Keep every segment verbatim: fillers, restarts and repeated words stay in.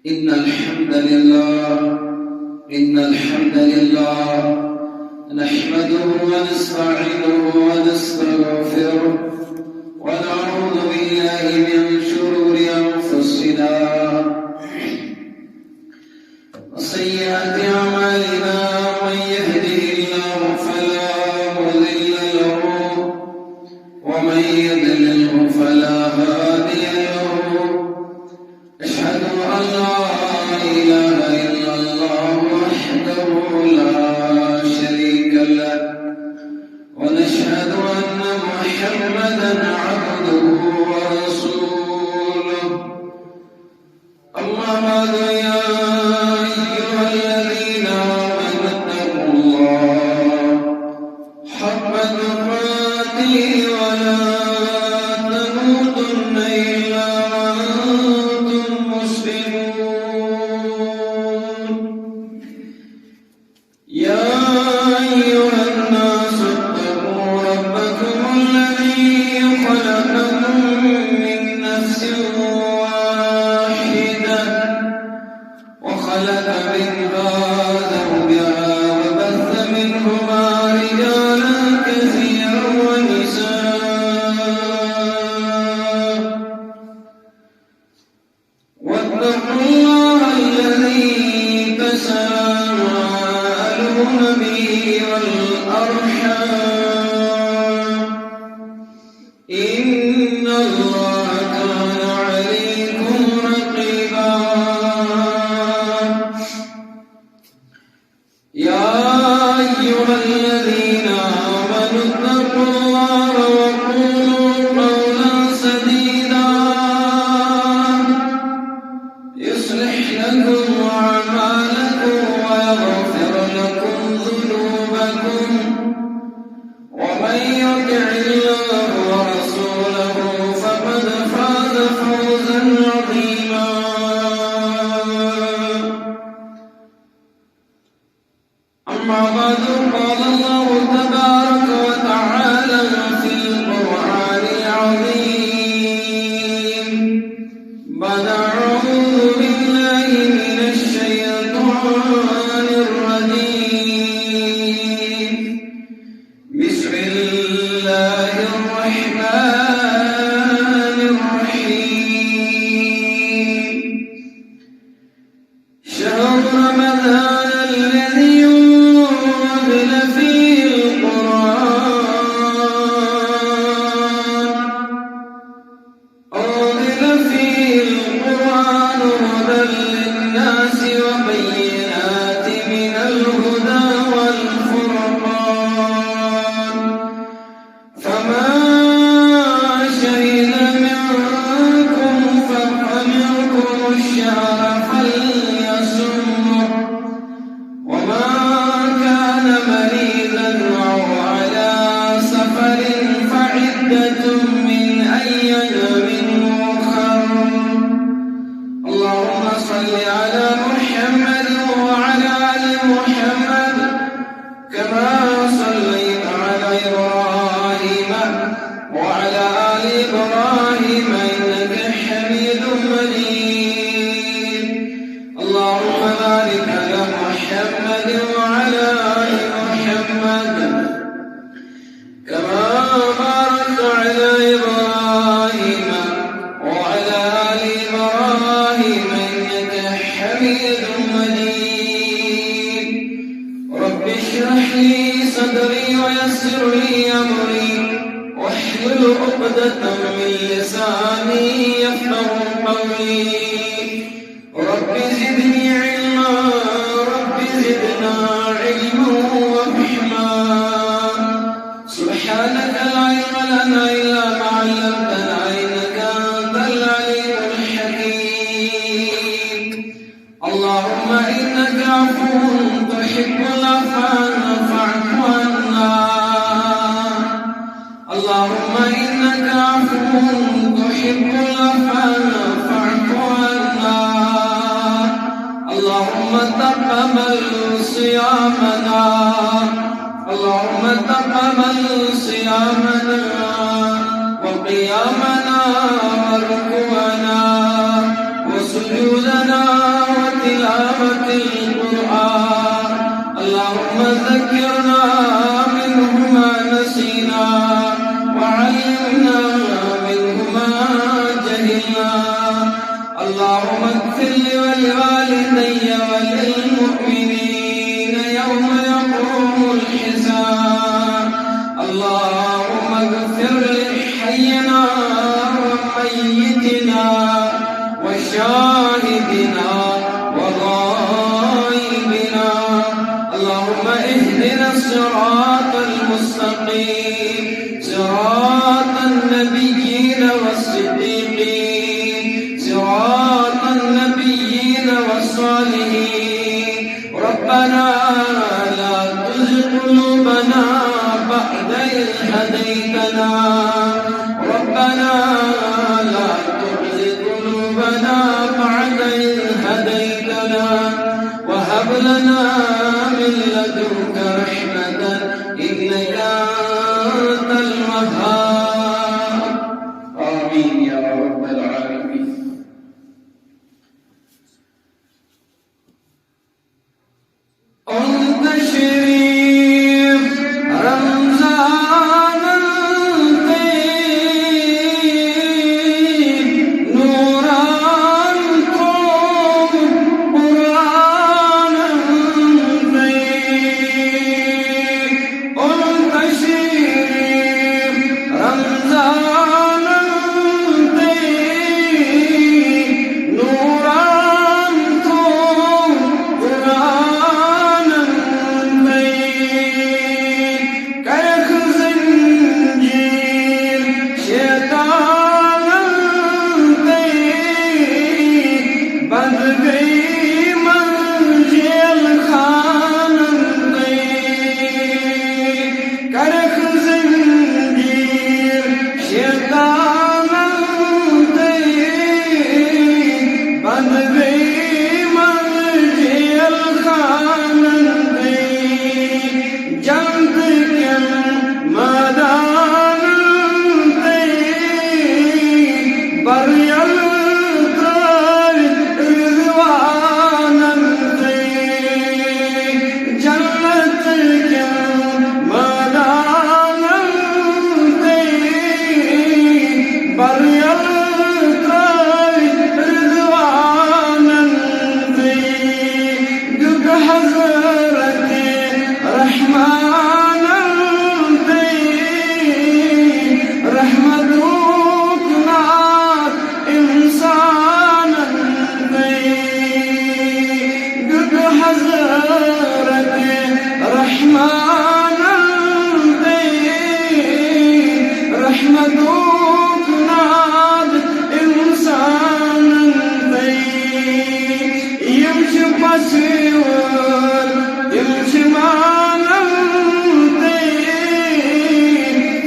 إن الحمد لله إن الحمد لله نحمده ونستعينه ونستغفره، ونعوذ بالله من شرور أنفسنا وسيئات أعمالنا. من يهده الله فلا مضل له، ومن يضلله فلا هادي له. أشهد أن لا إله إلا الله وحده لا شريك له، ونشهد أن محمدا عبده ورسوله. أما بعد، يا أيها الذين آمنوا اتقوا الله حق تقاته ولا تموتن إلا وأنتم مسلمون. يا أيها الناس اتقوا ربكم الذي خلقكم من نفس واحدة وخلق منها زوجها وبث منهما رجالا كثيرا ونساء، واتقوا الله الذي تساءلون به والأرحام، إن الله كان عليكم رقيبا. يا أيها الذين آمنوا اتقوا الله وقولوا قولا سديدا، يصلح لكم أعمالكم ويغفر لكم ذنوبكم، ومن يطع الله ورسوله فقد فاز فوزا عظيما. أما بعد، قال الله تبارك وتعالى في القرآن العظيم بعد أعوذ بالله من الشيطان الرجيم. بسم الله الرحمن الرحيم. شهر رمضان الذي أنزل فيه القرآن، أنزل فيه القرآن هدى للناس وبينات من الهدى والفرقان، فمن شهد منكم فمنكم الشهر فليصمه، ومن كان مريضا أو على سفر فعدة من أيام أخر. اللهم صل على محمد وعلى آل محمد كما صليت على إبراهيم وعلى آل إبراهيم إنك حميد مجيد. اللهم بارك على محمد وعلى آل محمد كما باركت على إبراهيم وعلى آل إبراهيم إنك حميد مجيد. رب اشرح لي صدري ويسر لي أمري واحلل عقدة من لساني يفقه قولي. رب زدني علما، رب زدنا علما وفهما. سبحانك لا علم لنا إلا ما علمتنا إنك أنت العليم الحكيم. اللهم إنك عفو تحب العفو فاعف عنا. اللهم إنك عفو تحب العفو فاعف عنا. اللهم تقبل صيامنا. اللهم تقبل صيامنا وقيامنا وركوعنا وسجودنا اللهم اغفر لي ولوالدي وللمؤمنين يوم يقوم الحساب. اللهم اغفر لحينا وميتنا وشاهدنا وغائبنا. اللهم اهدنا الصراط المستقيم، صراط النبيين والصديقين، صراط النبيين والصالحين. ربنا لا تزغ قلوبنا بعد إذ هديتنا. ربنا لا تزغ قلوبنا بعد إذ هديتنا وهب لنا من لدنك رحمة إنك أنت الوهاب. آمين يا رب العالمين. أنت شريف رمضان، أنت نوران، قرآن، أنت أنت شريف رمضان، أنت نوران، قرآن، أنت کرخ زنجیر شیطان، أنت بند گئی منزل خان، أنت کرخ زنجیر شیطانن تئی، بند گئی منزل خانن تئی، جنت کٮ۪ن مٲدانن تئی، بر یلہٕ ترٛٲوِتھ رضوانن تئی۔ جنت کٮ۪ن مٲدانن تئی، بر یلہٕ ترٛٲوِتھ رضوانن تئی۔ دیُت حضرت رحمانن تئی رحمتُک ناد انسانن تئی۔ دیُت حضرت رحمانن تئی رحمتُک ناد انسانن تئی۔ یِم چھِ پژھہِ وٲلۍ، یِم چھِ مانن تئی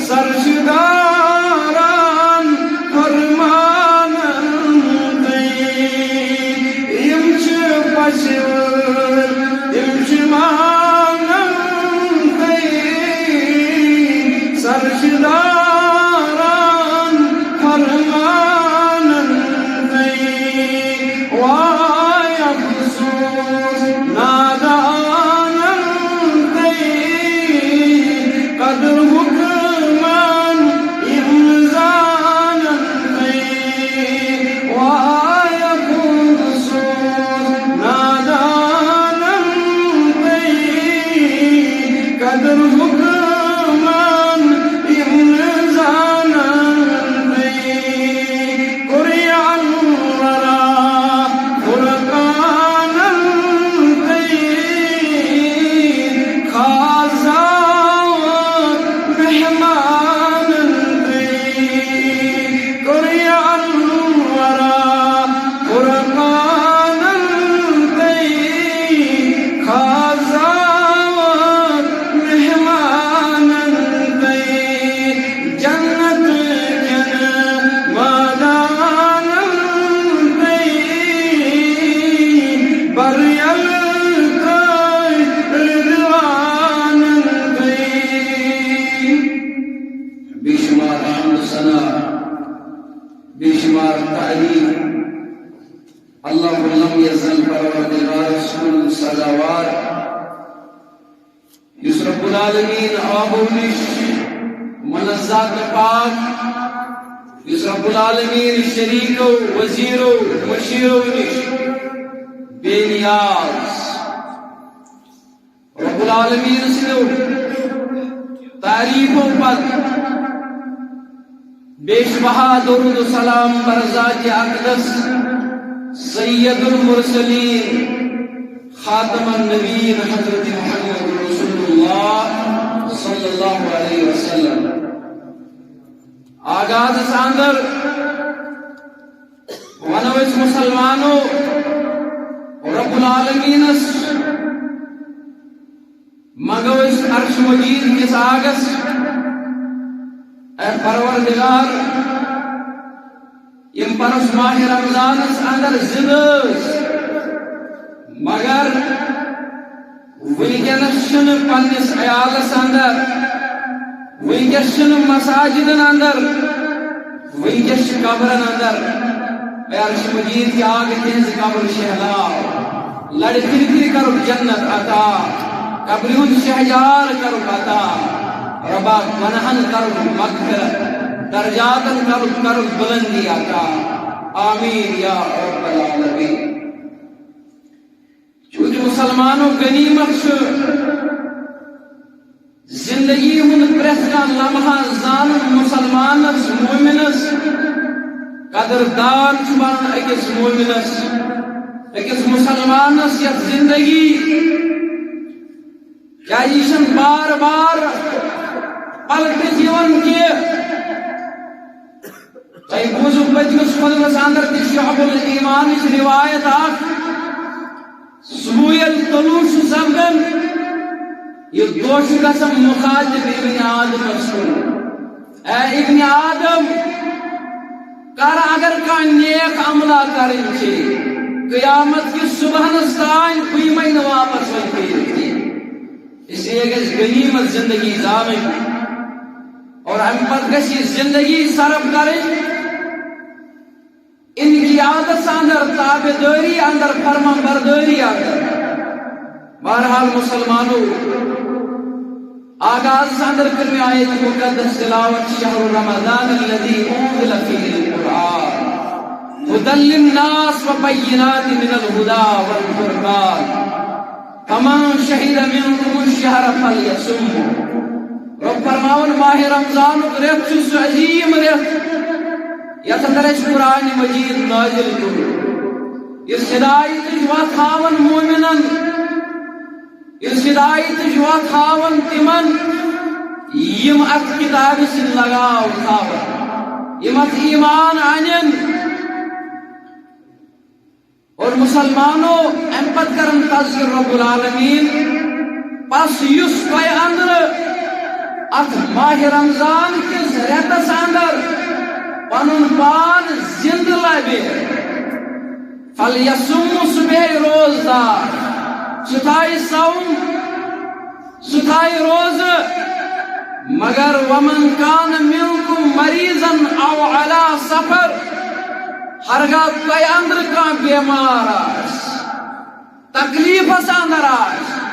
سرشداران فرمانن تئی۔ یِم چھِ پژھہِ وٲلۍ، یِم چھِ مانن تئی سرشداران فرمانن تئی۔ وای افسوس نادانن تئی، قدر حکمن یِم نہٕ زانن تئی۔ وای افسوس نادانن تئی، قدر حکمن یِم نہٕ زانن تئی۔ قرآن ورا فرقانن تئی، خاص مہمانن تئی۔ قرآن ورا فرقانن تئی، خاص مہمانن تئی۔ جنت کٮ۪ن مٲدانن تئی، بر یلہٕ ترٛٲوِتھ رضوانن تئی۔ بے شمار حمد و ثنا، بے شمار تعریف اللہ لم یزل پروردگار سُنٛد سزاوار، یُس رب العالمین آبو نِش منزہ تہٕ پاک، یُس رب العالمین شریکو، وزیرو، مشیرو نش بے نیاز، رب العالمین سٕنٛدیو تعریفو پتہٕ بیش بہا درود و سلام بر ذات اقدس سید المرسلین خاتم النبیین حضرت محمد رسول اللہ صلی اللہ علیہ وسلم۔ آغازس اندر ونو أسۍ مسلمانو، رب العالمینس منگو أسۍ عرش مجید کِس آگس، اے پروردگار، یم پرس ماہ رمضانس اندر زندٕ ٲسۍ، مگر وٕنکیٚنَس چھُنہٕ پننِس عیالَس اندر، وٕنکیٚس چھُنہٕ مساجدن اندر، وٕنکیٚس چھُ قبرن اندر۔ اے عرش مجید کہِ آگہٕ تِہنٛز قبر شہلاو، لڑِ پھِرِ پھِرِ کرُکھ جنت عطا، قبرِ ہُنٛد شہجار کرُکھ عطا، ربا گناہن کرُکھ مغفرت، درجاتن کرُکھ کرُکھ بلندی عطا۔ آمین یا رب العالمین۔ چونکہ مسلمانو غنیمت چھُ زندگی ہُنٛد پرٛٮ۪تھ کانٛہہ لمحہ زانُن مسلمانس، مومنس قدردان چھُ بنان أکِس مومنس، أکِس مسلمانس یتھ زندگی، کیازِ یہِ چھَنہٕ بار بار پلٹِتھ یِوان کینٛہہ۔ تۄہہِ بوٗزُو پٔتمِس خطبس اندر تہِ شعب الایمانٕچ روایت اکھ، صبح ییٚلہِ طلوع چھُ سپدان، یہِ دۄہ چھُ گژھان مخاطب ابن آدمس کُن۔ اے ابن آدم، کر اگر کانٛہہ نیک عملہ کرٕنۍ چھے، قیامت کِس صبحنس تام بہٕ یِمے نہٕ واپس وۄنۍ پھیٖرِتھ کینٛہہ۔ اس لیے گژھِ غنیمت زندگی زانٕنۍ اور امہِ پتہٕ گژھِ یہِ زندگی صرف کرٕنۍ انقیادس اندر، تابعدٲری اندر، فرمان بردٲری اندر۔ بہرحال مسلمانو، آغازس اندر کٔر مےٚ آیت مقدس تلاوت، شہر رمضان الذی انزل فیہ القرآن ہدی للناس و بینات من الہدی والفرقان فمن شہد منکم الشہر فلیصمہ۔ رب فرماوان، ماہ رمضانُک رٮ۪تھ چھُ سُہ عظیٖم رٮ۪تھ یتھ اندر اسہِ قرآن مجید نازل کوٚر، یُس ہدایتٕچ وتھ ہاوان مومنن، یُس ہدایتٕچ وتھ ہاوان تِمن یِم اتھ کتابہِ سۭتۍ لگاو تھاون، یِم اتھ ایمان انن۔ اور مسلمانو، امہِ پتہٕ کرن تذکر رب العالمین، پس یُس تۄہہِ اندرٕ اتھ ماہ رمضان کِس رٮ۪تس اندر پنُن پان زندٕ لبہِ، فلیصم، سُہ بیہہِ روزدار، سُہ تھایہِ صوم، سُہ تھایہِ روزٕ، مگر ومن کان منکم مریضا او علی سفر، ہرگاہ تۄہہِ اندرٕ کانٛہہ بیمار آسہِ، تکلیفس اندر آسہِ،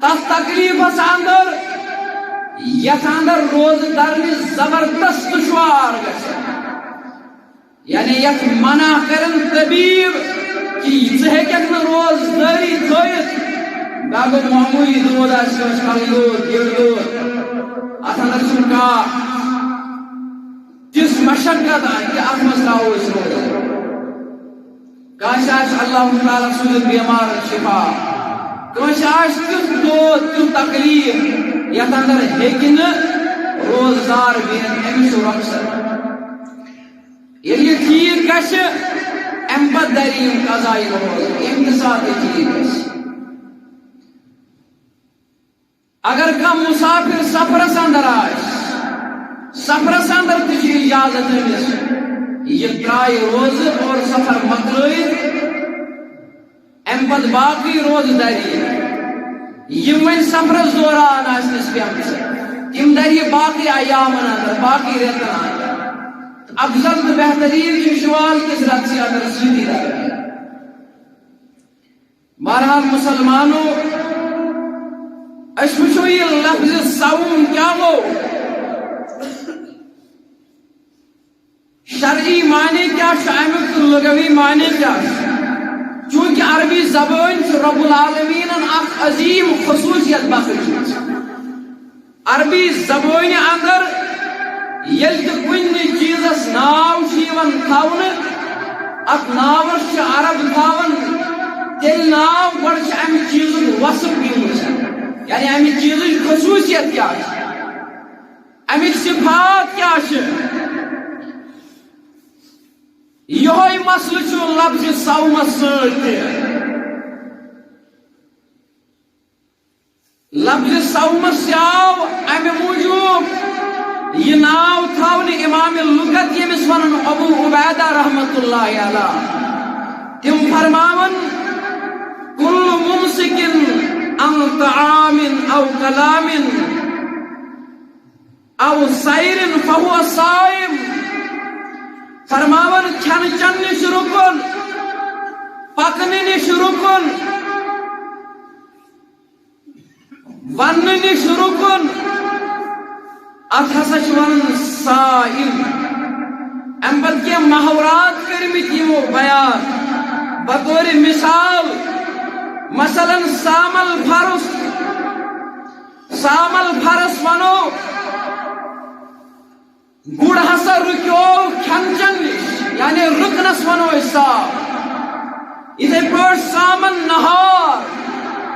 تتھ تکلیفس اندر یتھ اندر روزٕ درنٕچ زبردست دشوار گژھِ، یعنی یتھ منع کرن طبیب کہ ژٕ ہیٚککھ نہٕ روزدٲری تھٲوِتھ، مےٚ گوٚو معموٗلی دود آسہِ کٲنٛسہِ کلہٕ دود، گِرٕ دود، اتھ اندر چھُنہٕ کانٛہہ تِژھ مشقت آسہِ کہ اتھ منٛز تھاوو أسۍ روزٕ۔ کٲنٛسہِ آسہِ اللہ تعالیٰ سوٗزِتھ بیمارن شفا، کٲنٛسہِ آسہِ تیُتھ دود، تیُتھ تکلیف یتھ اندر ہیٚکہِ نہٕ روزدار بِہِتھ، أمِس چھُ رۄخصت۔ ییٚلہِ یہِ ٹھیٖک گژھِ، اَمہِ پتہٕ دَرِ یِم قضایہِ روزٕ، ییٚمہِ تہِ ساتہٕ یہِ ٹھیٖک گژھِ۔ اگر کانٛہہ مُسافِر سفرس اندر آسہِ، سفرس اندر تہِ چھِ اجازت أمِس، یہِ ترٛایہِ روزٕ اور سفر مۄکلٲیِتھ، اَمہِ پتہٕ باقٕے روزٕ دَرِ، یِم وۄنۍ سفرس دوران آسنَس پیمژٕ، تِم دَرِ یہِ باقٕے ایامن اندر، باقٕے رٮ۪تن اندر۔ افضل تہٕ بہتریٖن چھُ شوال کِس رٮ۪تسٕے اندر سۭتی دَرُن۔ بہرحال مسلمانو، أسۍ وٕچھو یہِ لفظ صوم کیٛاہ گوٚو۔ شرعی معنی کیا چھُ امیُک تہٕ لغوی معنی کیا چھُ؟ چونکہ عربی زبان چھِ رب العالمینن اکھ عظیم خصوصیت بخشمٕژ۔ عربی زبٲنہِ اندر ییٚلہِ تہِ کُنہِ چیٖزس ناو چھُ یِوان تھاونہٕ، اتھ ناوس چھِ عرب تھاوان تیٚلہِ ناو، گۄڈٕ چھِ امہِ چیٖزُک وصف دِوان، یعنی امہِ چیٖزٕچ خصوٗصیت کیٛاہ چھِ، امِکۍ صفات کیٛاہ چھِ۔ یِہوٚے مسلہٕ چھُ لفظِ صومس سۭتۍ تہِ۔ لفظِ صومس تہِ آو امہِ موٗجوٗب یہِ ناو تھاونہٕ امام لغت، ییٚمِس ونان ابو عبیدہ رحمتہ اللہ علیہ۔ تِم فرماوان، کل ممسک عن طعام او کلام او سیر فہو صائم۔ فرماوان، کھٮ۪نہٕ چٮ۪نہٕ نِش رُکُن، پکنہٕ نِش رُکُن، وننہٕ نِش رُکُن، اتھ ہسا چھِ ونان صائم۔ امہِ پتہٕ کینٛہہ محاورات کٔرمٕتۍ یِمو بیان، بطور مثال، مثلاً، صام الفرس، صام الفرس ونو، گُر ہسا رُکیو کھٮ۪ن چٮ۪ن نِش، یعنی رُکنس ونو أسۍ صام۔ یِتھے پٲٹھۍ صام النہار،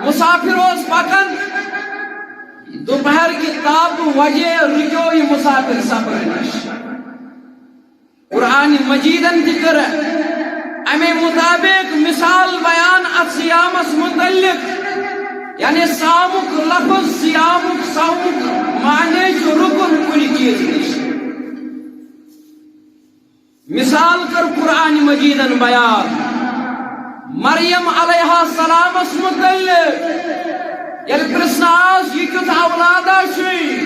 مُسافِر اوس پکان، دُپہر کہِ تاپہٕ وجے رُکیو یہِ مُسافِر صبرٕ نِش۔ قرآن مجیدن تہِ کٔر امے مطابق مثال بیان اتھ صیامس متعلق، یعنی صامُک لفظ، صیامُک، صومُک معنی چھُ رُکُن کُنہِ چیٖز نِش۔ مثال کٔر قرآن مجیدن بیان مریم علیہ السلامس متعلق، ییٚلہِ پرژھنہٕ آس، یہِ کیُتھ اولادہ چھُے؟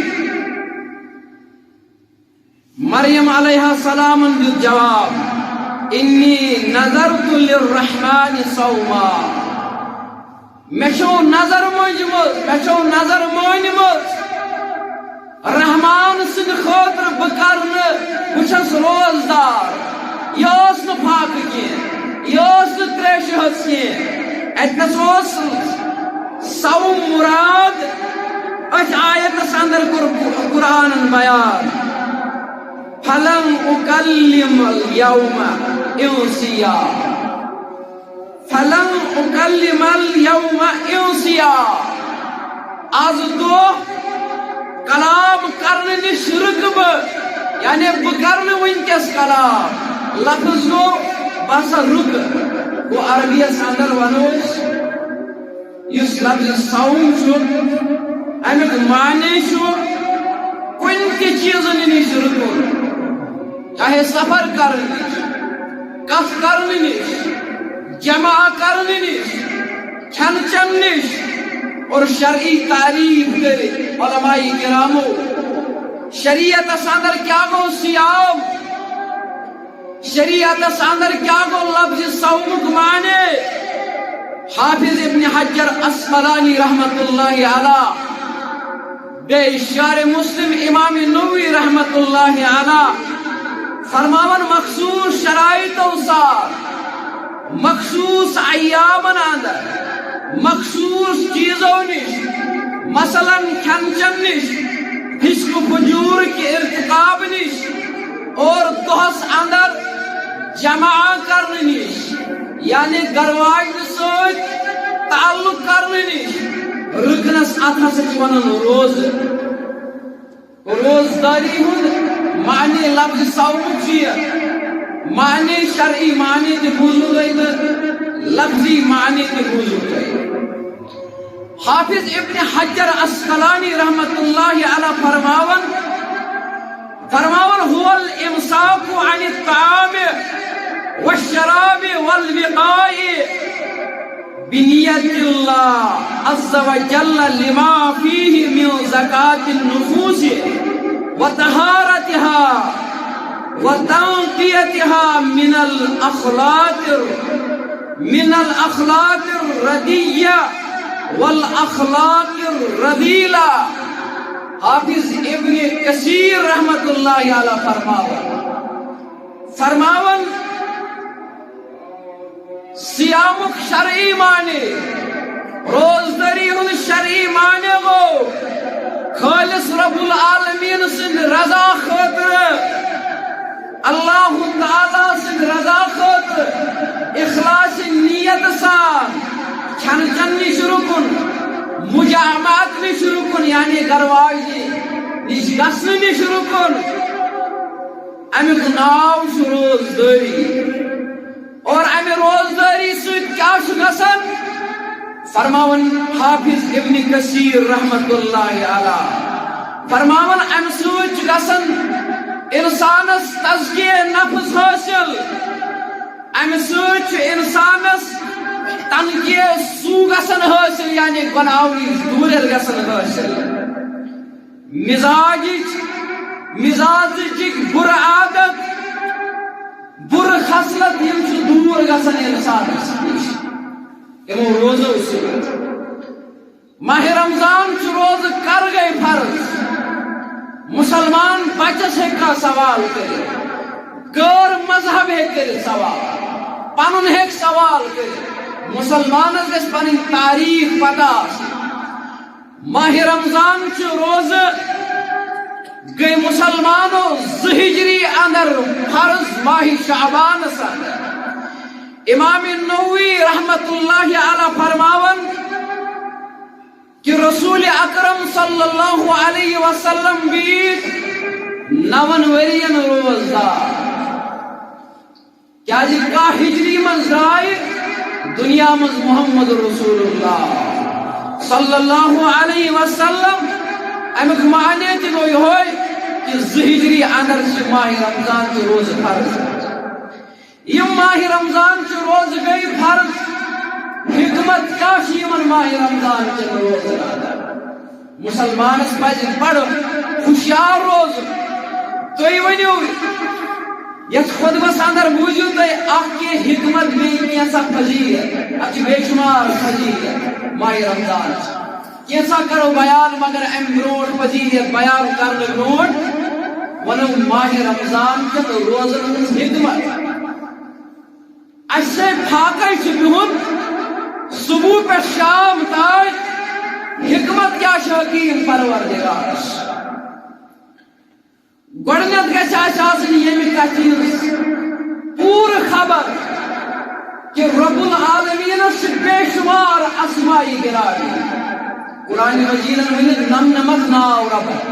مریم علیہ السلامن دیُت جواب، انی نذرت للرحمن صوما۔ مےٚ چھو نظر مٲنجمٕژ، مےٚ چھو نظر مٲنمٕژ رحمان سٕنٛدِ خٲطرٕ، بہٕ کرٕ نہٕ، بہٕ چھَس روزدار۔ یہِ ٲس نہٕ فاقہٕ کینٛہہ، یہِ ٲس نہٕ تریشہِ ہٕژ کینٛہہ۔ اَتہِ نَس اوس صوم مراد۔ أتھۍ آیتس اندر کوٚر قرآنن بیان، فلم اکلم الیوم انسیا۔ فلم اکلم الیوم انسیا۔ از دۄہ کلام کرنہٕ نِش رُکہٕ بہٕ، یعنی بہٕ کرٕ نہٕ وٕنکیٚس کلام۔ لفظ گوٚو، بہٕ ہسا رُکہٕ۔ گوٚو عربیس اندر ونو أسۍ، یُس لفظ صوم چھُ، امیُک معنی چھُ کُنہِ تہِ چیٖزٕ نِش رُکُن، چاہے سفر کرنہٕ نِش، کتھ کرنہٕ نِش، جمع کرنہٕ نِش، کھٮ۪ن چٮ۪ن نِش، اور شرعی تعریف کٔرِتھ علماء کرامو شریعتس اندر کیٛاہ گوٚو صیام؟ شریعتس اندر کیٛاہ گوٚو لفظ صومُک معنی؟ حافظ ابن حجر عسقلانی رحمت اللہ علیہ، بیٚیہِ شارح مسلم امام نووی رحمت اللہ علیہ فرماوان، مخصوص شرائطو سان، مخصوص ایامن اندر، مخصوص چیزو نِش، مثلاً کھٮ۪ن چٮ۪ن نِش، فسق و فجور کہِ ارتکاب نِش، اور دۄہس اندر جمع کرنہٕ نِش، یعنی گرواجنہٕ سۭتۍ تعلق کرنہٕ نِش، رُکنس، اتھ ہسا چھِ ونان روزٕ۔ روزدٲری ہُنٛد معنی لفظ صومُک چھُ یہِ، معنی شرعی معنی تہِ بوٗزوٕ تۄہہِ تہٕ لفظی معنی تہِ بوٗزوٕ تۄہہِ۔ حافظ ابن حجر عسقلانی رحمت اللہ علیہ فرماوان، فرماوان، هو الامساك عن الطعام والشراب والوقاء بنية الله عز وجل لما فيه من زكاة النفوس وطهارتها وتنقيتها من الأخلاق، من الأخلاق الردية والأخلاق الرذيلة۔ حافظ ابن کثیر رحمت اللہ علیہ فرماوان، فرماوان، صیامُک شرعی معنی، روزدٲری ہُنٛد شرعی معنی گوٚو خٲلص رب العالمین سٕنٛدِ رضا خٲطرٕ، اللہ تعالیٰ سٕنٛدِ رضا خٲطرٕ اخلاص نیت سان کھٮ۪نہٕ چٮ۪نہٕ نِش رُکُن، مجامعت نِش رُکُن، یعنی گرٕ واجنہِ نِش گژھنہٕ نِش رُکُن۔ امیُک ناو چھُ روزدٲری۔ اور امہِ روزدٲری سۭتۍ کیٛاہ چھُ گژھان؟ فرماوان حافظ ابن کثیر رحمت اللہ علیہ، فرماوان، امہِ سۭتۍ چھُ گژھان انسانس تزکیہ نفس حٲصِل۔ امہِ سۭتۍ چھُ انسانس تنقیہ سوء گژھان حٲصِل، یعنی گۄناہو نِش دوٗرٮ۪ر گژھان حٲصِل۔ مزاجٕچ، مزاجٕچ بُرٕ عادت، بُرٕ خصلت، یِم چھِ دوٗر گژھان انسانس نِش یِمو روزو سۭتۍ۔ ماہِ رمضان چھُ روزٕ کر گٔے فرض؟ مسلمان بچس ہیٚکہِ کانٛہہ سوال کٔرِتھ، غٲر مذہب ہیٚکہِ کٔرِتھ سوال، پنُن ہیٚکہِ سوال کٔرِتھ۔ مسلمانس گژھِ پنٕنۍ تاریخ پتہ آسٕنۍ۔ ماہِ رمضان چہِ روزٕ گٔے مسلمانو زٕ ہجری اندر فرض ماہِ شعبانس اندر۔ امام نووی رحمت اللہ علیہ فرماوان کہ رسول اکرم صلی اللہ علیہ وسلم بیٖٹھۍ نون ؤرین روزدار۔ کیازِ کاہ ہجری منٛز درٛاے دُنیا منٛز محمد رسول اللہ صلی اللہ علیہ وسلم۔ امیُک معنی تہِ گوٚو یِہوے کہ زٕ ہجری اندر چھِ ماہِ رمضان تہِ روزٕ فرض۔ یِم ماہِ رمضان چہِ روزٕ گٔے فرض، حکمت کیٛاہ چھِ یِمن ماہِ رمضان چٮ۪ن روزن اندر؟ مسلمانس پزِ بڑٕ ہوشیار روزُن۔ تُہۍ ؤنِو، یتھ خطبس اندر بوٗزِو تُہۍ اکھ کینٛہہ حکمت، بیٚیہِ کینٛژھا فضیلت۔ اتھ چھِ بے شمار فضیلت ماہِ رمضان۔ کینٛژھا کرو بیان، مگر امہِ برونٛٹھ فضیلت بیان کرنہٕ برونٛٹھ ونو ماہِ رمضان چٮ۪ن روزن ہٕنٛز حکمت۔ اسہِ سۭتۍ فاقے چھُ بِہُن صبح پٮ۪ٹھ شام تام۔ حکمت کیٛاہ چھِ حکیٖم پروردگارس؟ گۄڈٕنٮ۪تھ گژھِ اسہِ آسٕنۍ ییٚمہِ کتھِ ہٕنٛز پوٗرٕ خبر کہ رب العالمینس چھِ بے شمار اسماء گرامی۔ قرآن مجیدن ؤنِتھ نمنمتھ ناو ربس۔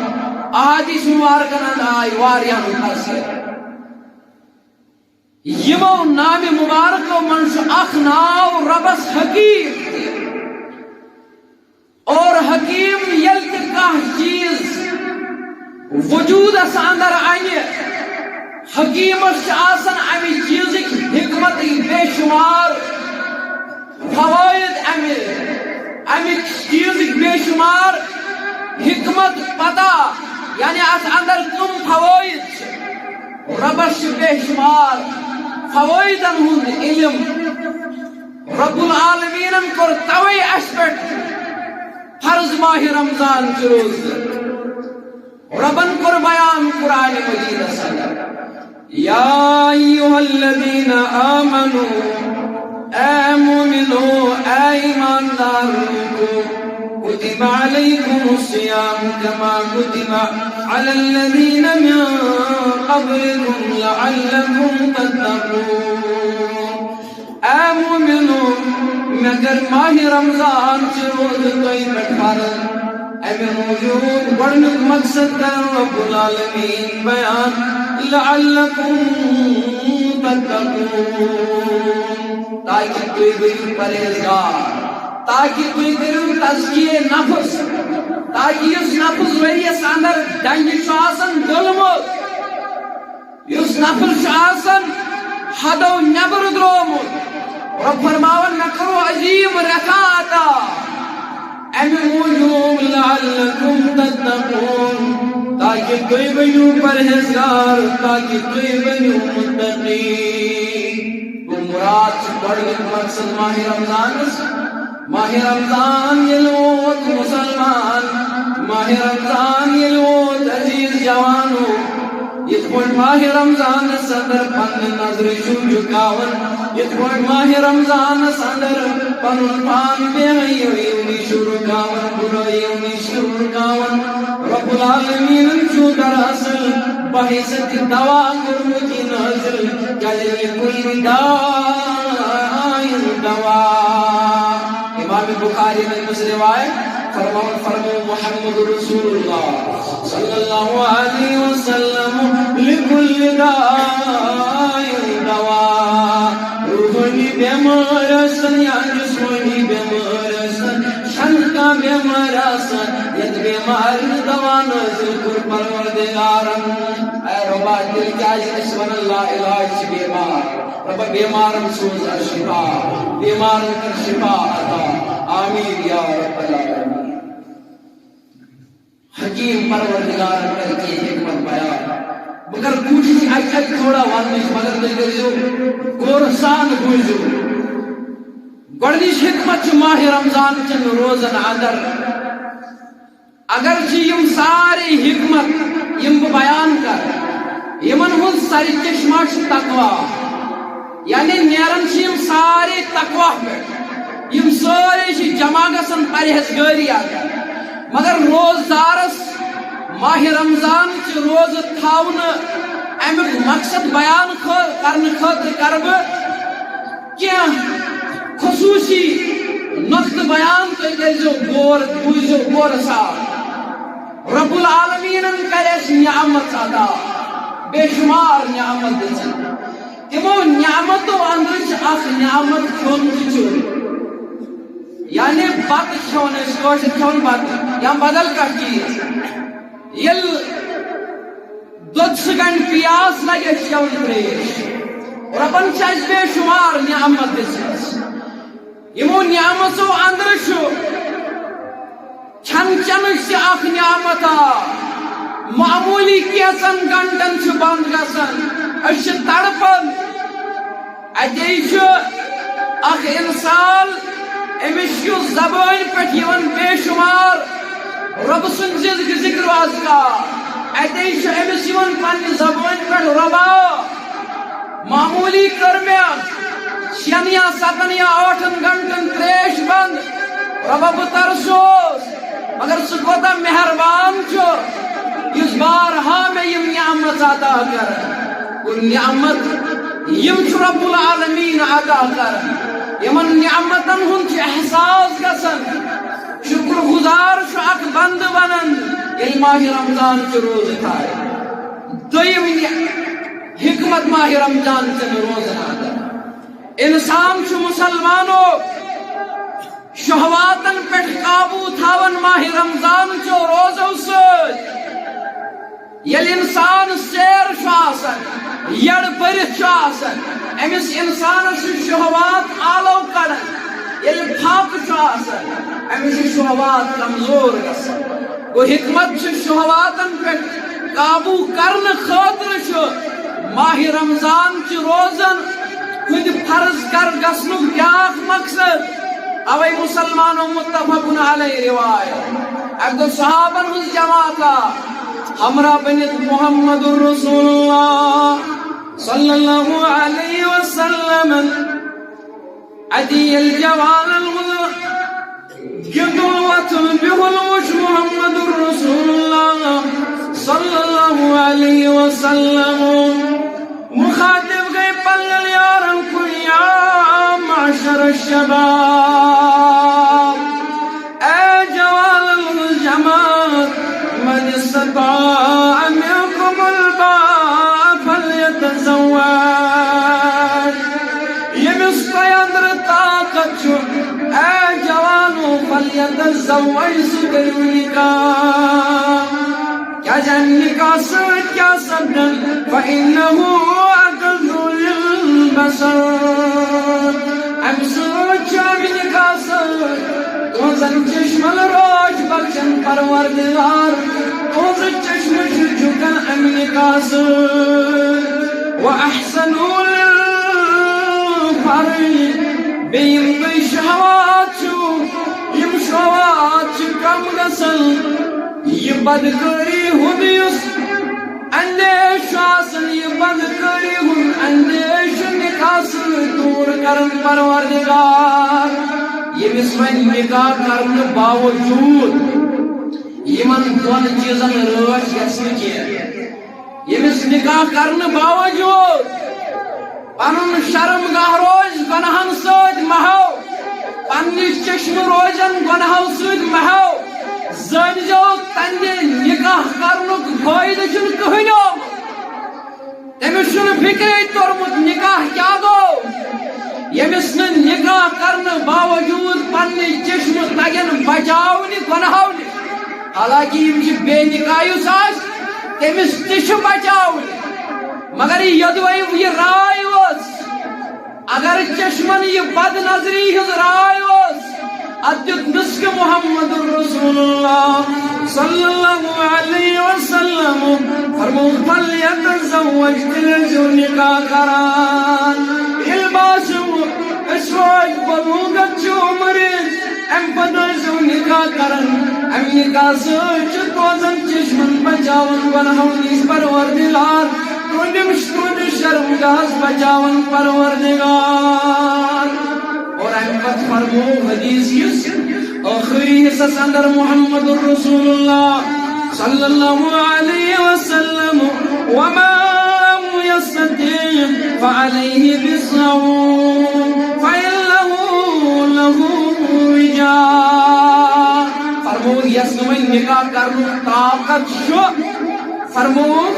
احادیث مبارکن اندر آیہِ واریاہن خاصیتن۔ یِمو نامہِ مبارکو منٛز چھُ اکھ ناو ربس حکیم تہِ۔ اور حکیم ییٚلہِ تہِ کانٛہہ چیٖز وجوٗدس اندر انہِ، حکیمس چھِ آسان امہِ چیٖزٕکۍ حکمتٕکۍ بے شمار فوائد، امہِ، امہِ چیٖزٕکۍ بے شمار حکمت پتہ، یعنی اتھ اندر کم فوائد چھِ۔ ربس چھُ بے شمار فوائدن ہُنٛد علم۔ رب العالمینن کوٚر توے اسہِ پٮ۪ٹھ فرض ماہِ رمضان چہِ روزٕ۔ ربن کوٚر بیان قرآن مجیدس اندر، یا ایھا الذین آمنوا، اے مومنو، اے ایماندار لوکو، کتب علیکم الصیام کما کتب علی الذین من قبلکم لعلکم تتقون۔ اے مومنو، مےٚ کٔر ماہِ رمضان چہِ روزٕ تۄہہِ پٮ۪ٹھ فرض۔ امہِ موٗجوٗب گۄڈٕنیُک مقصد کرن رب العالمین بیان، لعلکم تتقون، تاکہِ تُہۍ بٔنِو پرہیزگار، تاکہِ تُہۍ کٔرِو تزکیہ نفس، تاکہِ یُس نفس ؤریَس اندر ڈنجہِ چھُ آسان ڈوٚلمُت، یُس نفس چھُ آسان حدو نیبر درٛومُت، رب فرماوان، مےٚ کوٚروٕ عظیٖم رکھا عطا۔ امہِ موٗجوٗب لعلکم تتقون، تاکہِ تُہۍ بٔنِو پرہیزگار، تاکہِ تُہۍ بٔنِو متقی۔ گوٚو، مراد چھُ گۄڈٕنیُک مقصد ماہِ رمضانس۔ ماہِ رمضان ییٚلہِ ووت مسلمان، ماہِ رمضان ییٚلہِ ووت عزیٖز جوانو، یِتھ پٲٹھۍ ماہِ رمضانس اندر پننہِ نظرِ چھُو جُکاوان، یِتھ پٲٹھۍ ماہِ رمضانس اندر پنُن پان بے حیٲیی نِش چھُو رُکاوان، بُرٲیی نِش چھُو رُکاوان، رب العالمینن چھُو دراصل بحیثیت دوا کوٚرمُت یہِ نٲزِل، کیازِ لکل داء دوا۔ امام بخاری نے مجھ روایت فرماؤ، فرماؤ محمد رسول اللہ صلی اللہ علیہ وسلم، لکل داء دوا۔ روحانی بیمار ٲسِن یا جسمانی بیمار ٲسِن، شنکا بیمار ٲسِن، یتھ بیمار دوا نازل کوٚر پروردگارن۔ اے ربا، تیٚلہِ کیازِ أسۍ ونان لا علاج چھِ بیمار؟ ربا، بیمارن سوز از شفا، بیمارن کر شفا عطا۔ آمین یا رب العالمین۔ حکیم پروردگار کر کے حکمت بیان۔ بہٕ کرٕ کوٗشِش اَکہِ اَکہِ تھوڑا وَننٕچ، مگر تُہۍ کٔرۍزیو غورٕ سان بوٗزِو۔ گۄڈٕنِچ حکمت چھِ ماہِ رمضان چٮ۪ن روزن اندر۔ اگرچہِ یِم سارے حکمت یِم بہٕ بیان کرٕ، یِمن ہُنٛد سرچشمہ چھُ تقویٰ، یعنی نیران چھِ یِم سارے تقویٰ پٮ۪ٹھ، یِم سٲری چھِ جمع گژھان پرہیزگٲری اندر۔ مگر روزدارس ماہِ رمضان چہِ روزٕ تھاونہٕ امیُک مقصد بیان خٲ-، کرنہٕ خٲطرٕ کرٕ بہٕ کینٛہہ خصوٗصی نۄقطہٕ بیان، تُہۍ کٔرۍزیو غور، بوٗزِو غورٕ سان۔ رب العالمینن کرِ اَسہِ نعمت عطا، بے شمار نعمت دِژ۔ تِمو نعمتو اندرٕ چھِ اکھ نعمت کھیوٚن تہٕ چیوٚن۔ یعنی بتہٕ کھیوٚن، أسۍ کٲشِر کھیوٚن بتہٕ یا بدل کانٛہہ چیٖز۔ ییٚلہِ دۄدٕ سۭتۍ پیاس لگہِ، أسۍ چٮ۪وان ترٛیش۔ رۄبن چھِ اَسہِ بے شمار نعمت دِژمٕژ۔ یِمو نعمژو اندرٕ چھُ کھٮ۪ن چٮ۪نٕچ تہِ اکھ نعمت آ۔ معموٗلی کینٛژن گنٹن چھُ بنٛد گژھان، أسۍ چھِ تڑپان۔ اتے چھُ اکھ انسان، أمِس چھُ زبٲنۍ پٮ۪ٹھ یِوان بے شمار رۄب سُنٛد ذِک-، ذِکر و اذکار۔ اتے چھُ أمِس یِوان پننہِ زبٲنۍ پٮ۪ٹھ، "رۄبا، معموٗلی کٔر مےٚ شٮ۪ن یا ستن یا ٲٹھن گھنٹن ترٛیش بنٛد، رۄبا، بہٕ ترسوس، مگر ژٕ کوتاہ مہربان چھُ، یُس بارہا مےٚ یِم نعمت عطا کران۔" گوٚو نعمت یِم چھُ رب العالمین عطا کران۔ یِمن نعمتن ہُنٛد چھُ احساس گژھان۔ شُکر گُزار چھُ اکھ بندٕ بنان، ییٚلہِ ماہِ رمضان چہِ روزٕ تھایہِ۔ دوٚیِم یہِ حکمت ماہِ رمضان چٮ۪ن روزن اندر۔ انسان چھُ مسلمانو شہواتن پٮ۪ٹھ قابو تھاوان ماہِ رمضان چیو روزو سۭتۍ۔ ییٚلہِ انسان سیر چھُ آسان، یٔڑ بٔرِتھ چھُ آسان، أمِس انسانس چھُ شہوات آلو کڑان۔ ییٚلہِ پھاکہٕ چھُ آسان، أمِس چھُ شہوات کمزور گژھان۔ گوٚو حکمت چھِ شہواتن پٮ۪ٹھ قابو کرنہٕ خٲطرٕ چھُ ماہِ رمضان چہِ روزن ہُنٛد فرض کر گژھنُک بیاکھ مقصد۔ اوے مسلمانو متفقن علیہ روایت۔ اکہِ دۄہ صحابن ہٕنٛز جماعتا ہمراہ بٔنِتھ محمد رسول اللہ صلی اللہ علیہ وسلم اتی ییٚلہِ جوانن ہُنٛد گِنٛدُن وۄتھُن بِہُن وُچھ محمد رسول اللہ صلی اللہ علیہ وسلم، مخاطب گٔے پننٮ۪ن یارن کُن، یا معشر الشباب، اے جوانن ہٕنٛز جماعت، من استطاع منکم الباء فلیتزوج۔ ییٚمِس تۄہہِ اندرٕ طاقت چھُ، اے جوانو، فلیتزوج، سُہ کٔرِو نکاح۔ کیازِ امہِ نکاح سۭتۍ کیٛاہ سپدن؟ فإنه أغض للبصر۔ امہِ سۭتۍ چھُ، امہِ نکاح سۭتۍ تُہنٛزن چشمن روش بخشن پروردگار۔ تُہنٛزٕ چشمہٕ چھِ جُکان امہِ نکاح سۭتۍ۔ وأحسن للفرج۔ بیٚیہِ یِم تُہۍ شہوات چھِو، یِم شہوات چھِ کم گژھان۔ یہِ بدکٲری ہُنٛد یُس اندیش چھُ آسان یہِ بدکٲری ہُنٛد اندیش چھُ نکاح سۭتۍ دوٗر کران پروردگار۔ ییٚمِس وۄنۍ نکاح کرنہٕ باوجوٗد یِمن دۄن چیٖزن رٲچھ گژھِ نہٕ کینٛہہ، ییٚمِس نکاح کرنہٕ باوجوٗد پنُن شرم گاہ روزِ گۄناہن سۭتۍ محو، پننہِ چشمہٕ روزن گۄناہو سۭتۍ محو، زٲنۍزیو تنہِ نکاح کرنُک فٲیدٕ چھُنہٕ کٕہٕنۍ آمُت۔ تٔمِس چھُنہٕ فکرے توٚرمُت نکاح کیٛاہ گوٚو۔ ییٚمِس نہٕ نکاح کرنہٕ باوجوٗد پننہِ چشمہٕ تگن بچاونہِ گۄناہو نِش، حالانکہ یِم چھِ بے نکاح یُس آسہِ تٔمِس تہِ چھِ بچاوٕنۍ۔ مگر یہِ یۄدوے یہِ راے ٲس، اگر چشمن یہِ بد نظری ہٕنٛز راے ٲس، اتھ دیُت نسخہٕ محمد رسول اللہ صلی اللہ علیہ وسلم۔ فرموو، "فلیتزوج"، تیٚلہِ ٲسِو نکاح کران۔ ییٚلہِ باسیو أسۍ وٲتۍ بلوغت چہِ عمرِ، امہِ پتہٕ ٲسِو نکاح کران۔ امہِ نکاح سۭتۍ چھُ تُہنٛزن چشمن بچاوان گۄناہو نِش پروردگار، تُہنٛدِم تُہنٛدِس شرمگاہس بچاوان پروردگار۔ اور امہِ پتہٕ فرموو حدیث کِس ٲخری حصس اندر محمد رسول اللہ صلی اللہ علیہ وسلم، "ومن لم يستطع فعليه بالصوم فإنه له وجاء"۔ فرموو، یس نہٕ وۄنۍ نکاح کرنُک طاقت چھُ، فرموو،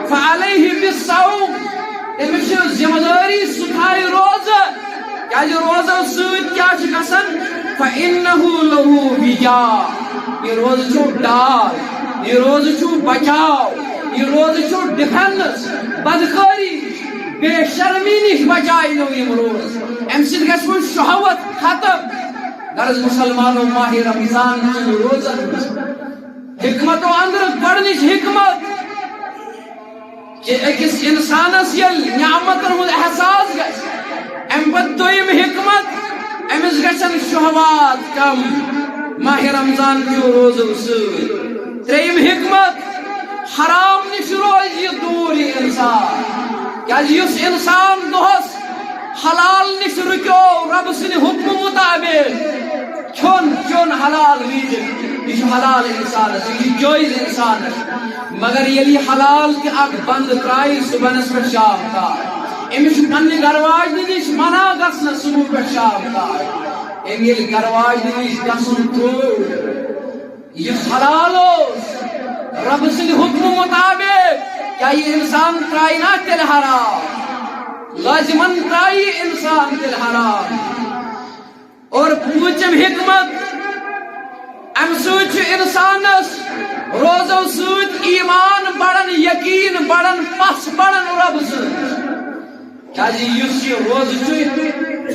"فعليه بالصوم"، تٔمِس چھِ ذمہ دٲری، سُہ تھایہِ روزٕ۔ کیازِ روزو سۭتۍ کیٛاہ چھُ گژھان؟ "فإنه له وجاء"، یہِ روزٕ چھُ ڈال، یہِ روزٕ چھُ بچاو، یہِ روزٕ چھُ ڈیفنس، بدکٲری، بے شرمی نِش بچاونو یِم روزٕ۔ امہِ سۭتۍ گژھِ وۄنۍ شہوت ختم۔ غرض مسلمانو، ماہِ رمضان چھُ روزن منٛز حکمتو اندرٕ گۄڈٕنِچ حکمت، کہِ أکِس اِنسانَس ییٚلہِ نعمتَن ہُنٛد احساس گژھِ، اَمہِ پَتہٕ دوٚیِم حکمت، أمِس گژھن شہوات کم ماہِ رمضان کیو روزو سۭتۍ۔ ترٛیٚیِم حکمت، حرام نِش روزِ یہِ دوٗر یہِ اِنسان، کیٛازِ یُس اِنسان دۄہَس حلال نِش رُکیو رۄبہٕ سٕنٛدِ حُکمہٕ مُطابِق، کھیوٚن چیوٚن حلال رِزِق، یہِ چھُ حلال اِنسانَس، یہِ چھُ جٲیِز اِنسانَس۔ مگر ییٚلہِ یہِ حلال تہِ اَکھ بنٛد ترٛایہِ صُبحَنَس پٮ۪ٹھ شام تام، أمِس چھُ پنٛنہِ گَرٕ واجنہِ نِش منع گژھنَس صُبح پٮ۪ٹھ شام تام۔ أمۍ ییٚلہِ گَرٕ واجنہِ نِش گژھُن ترٛوو، یُس حلال اوس، رۄبہٕ سٕنٛدِ حُکمہٕ مُطابِق، کیٛاہ یہِ اِنسان ترٛایہِ نا تیٚلہِ حرام؟ لٲزِمن ترٛایہِ یہِ اِنسان تیٚلہِ حرام۔ اور پوٗنٛژِم حکمت، اَمہِ سۭتۍ چھُ اِنسانَس روزو سۭتۍ ایمان بڑان، یقیٖن بڑان، پژھ بڑان رۄبہٕ سۭتۍ۔ کیٛازِ یُس یہِ روزٕ چھُ،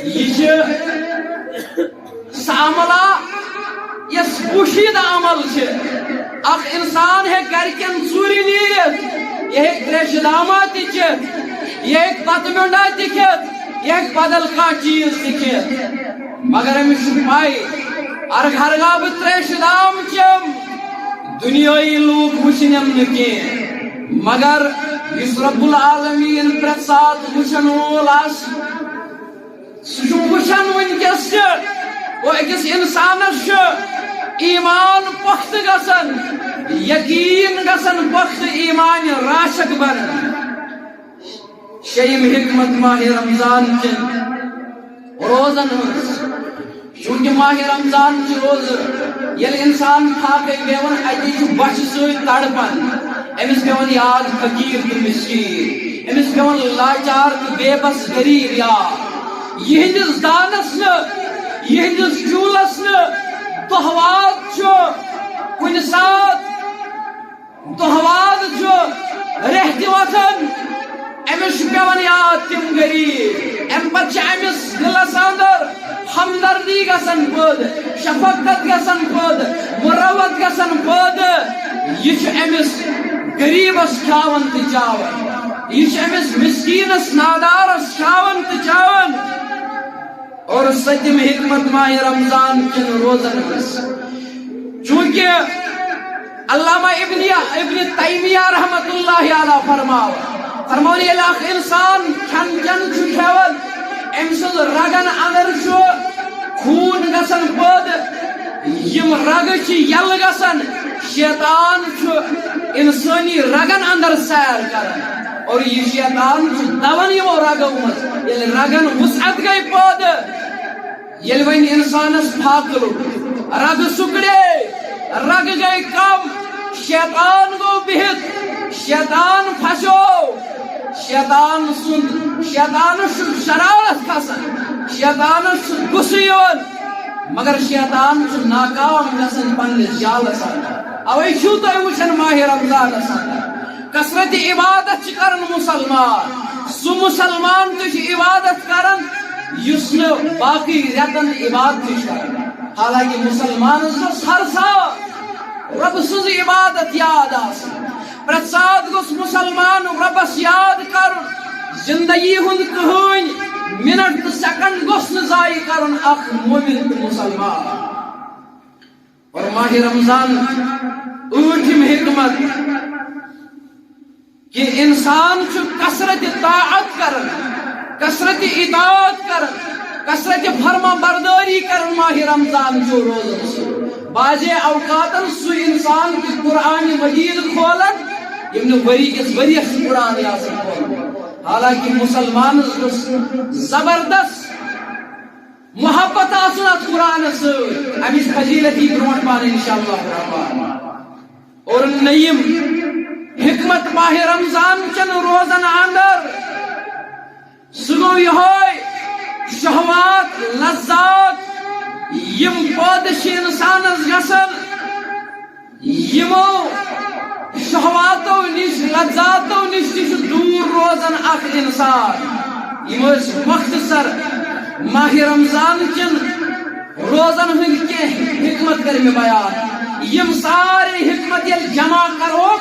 یہِ چھِ سُہ عملہ یُس پوشیدہ عمل چھِ۔ اکھ انسان ہیٚکہِ گرِکٮ۪ن ژوٗرِ نیٖرِتھ، یہِ ہیٚکہِ تریشہِ دامہ تہِ چٮ۪تھ، یہِ ہیٚکہِ بتہٕ میوٚنڈا تہِ کھٮ۪تھ، یہِ ہیٚکہِ بدل کانٛہہ چیٖز تہِ کھٮ۪تھ۔ مگر أمِس چھُ پَے، اگر ہرگاہ بہٕ تریشہِ دام چٮ۪م، دُنیٲیی لوٗکھ وٕچھنٮ۪م نہٕ کینٛہہ، مگر یُس رب العالمین پرٛٮ۪تھ ساتہٕ وٕچھن وول آسہِ، سُہ چھُ وٕچھان وٕنکیٚس تہِ۔ گوٚو أکِس اِنسانَس چھُ ایمان پۄختہٕ گژھان، یقیٖن گژھان پۄختہٕ، ایمانِ راسخ بنان۔ شیٚیِم حکمت ماہِ رمضان چٮ۪ن روزن ہٕنٛز، چونکہ ماہِ رمضان چھُ روزٕ، ییٚلہِ اِنسان فاقے بیٚہوان، اَتی چھُ بۄچھِ سۭتۍ تڑپان، أمِس پٮ۪وان یاد فقیٖر تہٕ مِسکیٖن، أمِس پٮ۪وان لاچار تہٕ بے بس غریٖب یاد۔ یِہنٛدِس دانس نہٕ، یِہنٛدِس چوٗلس نہٕ دۄہ واد چھُ، کُنہِ ساتہٕ دۄہ واد چھُ ریٚہہ تہِ وۄتھان، أمِس چھُ پٮ۪وان یاد تِم غریٖب۔ اَمہِ پتہٕ چھِ أمِس دِلس اندر ہمدردی گژھان پٲدٕ، شفقت گژھان پٲدٕ، مروت گژھان پٲدٕ۔ یہِ چھُ أمِس غریٖبس کھیاوان تہٕ چاوان، یہِ چھُ أمِس مِسکیٖنس نادارس کھیاوان تہٕ چاوان۔ اور سٔتِم حکمت ماہِ رمضان چٮ۪ن روزن ہٕنٛز، چونکہ علامہ ابن ابن تیمیہ رحمت اللہ علیہ فرماو فرماون، ییٚلہِ اکھ انسان کھٮ۪ن چٮ۪ن چھُ کھٮ۪وان، أمۍ سٕنٛز رگن اندر چھُ خوٗن گژھان پٲدٕ، یِم رگہٕ چھِ یَلہٕ گژھان، شیطان چھُ انسٲنی رگن اندر سیر کران، اور یہِ شیطان چھُ دوان یِمو رگو منٛز۔ ییٚلہِ رگن وسعت گٔے پٲدٕ، ییٚلہِ وۄنۍ انسانس فاقہٕ لوٚگ، رگہٕ سُکڑے، رگہٕ گٔے کم، شیطان گوٚو بِہِتھ، شیطان پھسیو، شیطان سُنٛد، شیطانس چھُ شرارت کھسان، شیطانس چھُ غصہٕ یِوان، مگر شیطان چھُ ناکام گژھان پننِس جالس اندر۔ اوے چھِو تُہۍ وٕچھان ماہِ رمضانس اندر کثرت عبادت چھِ کران مسلمان، سُہ مسلمان تہِ چھُ عبادت کران یُس نہٕ باقٕے رٮ۪تن عبادت چھُ کران۔ حالانکہ مسلمانس گوٚژھ ہر ساتہٕ رۄبہٕ سٕنٛز عبادت یاد آسٕنۍ، پرٛٮ۪تھ ساتہٕ گوٚژھ مسلمان رۄبس یاد کرُن۔ زندگی ہُنٛد کٕہٕنۍ منٹ تہٕ سیکنڈ گوٚژھ نہٕ ضایع کرُن اکھ مومن تہٕ مسلمان۔ اور ماہِ رمضان ٲٹھِم حکمت کہ انسان چھُ کثرت طاعت کران، کثرت اطاعت کران، کثرت فرما برداری کران ماہِ رمضان چو روزن سۭتۍ۔ بعضے اوقاتن سُہ انسان کہ قرآن مجید کھولان، ییٚمۍ نہٕ ؤری کِس ؤریَس چھُ قرآن آسان کھولمُت۔ حالانکہ مسلمانس گوٚژھ زبردست محبت آسُن اتھ قرآنس سۭتۍ، امِچ فضیلت یی برونٛٹھ پہن انشاءاللہ الرحمن۔ اور نیم حکمت ماہِ رمضان چن روزن اندر، سُہ گوٚو یِہوٚے شہوات، لذات، یِم پٲدٕ چھِ انسانس گژھان، یِمو شہواتو نِش، لذاتو نِش تہِ چھُ دوٗر روزان اکھ انسان۔ یِم ٲسۍ مختصر ماہِ رمضان چٮ۪ن روزن ہٕنٛدۍ کینٛہہ حکمت کٔرۍ مےٚ بیان۔ یِم سارے حکمت ییٚلہِ جمع کرو،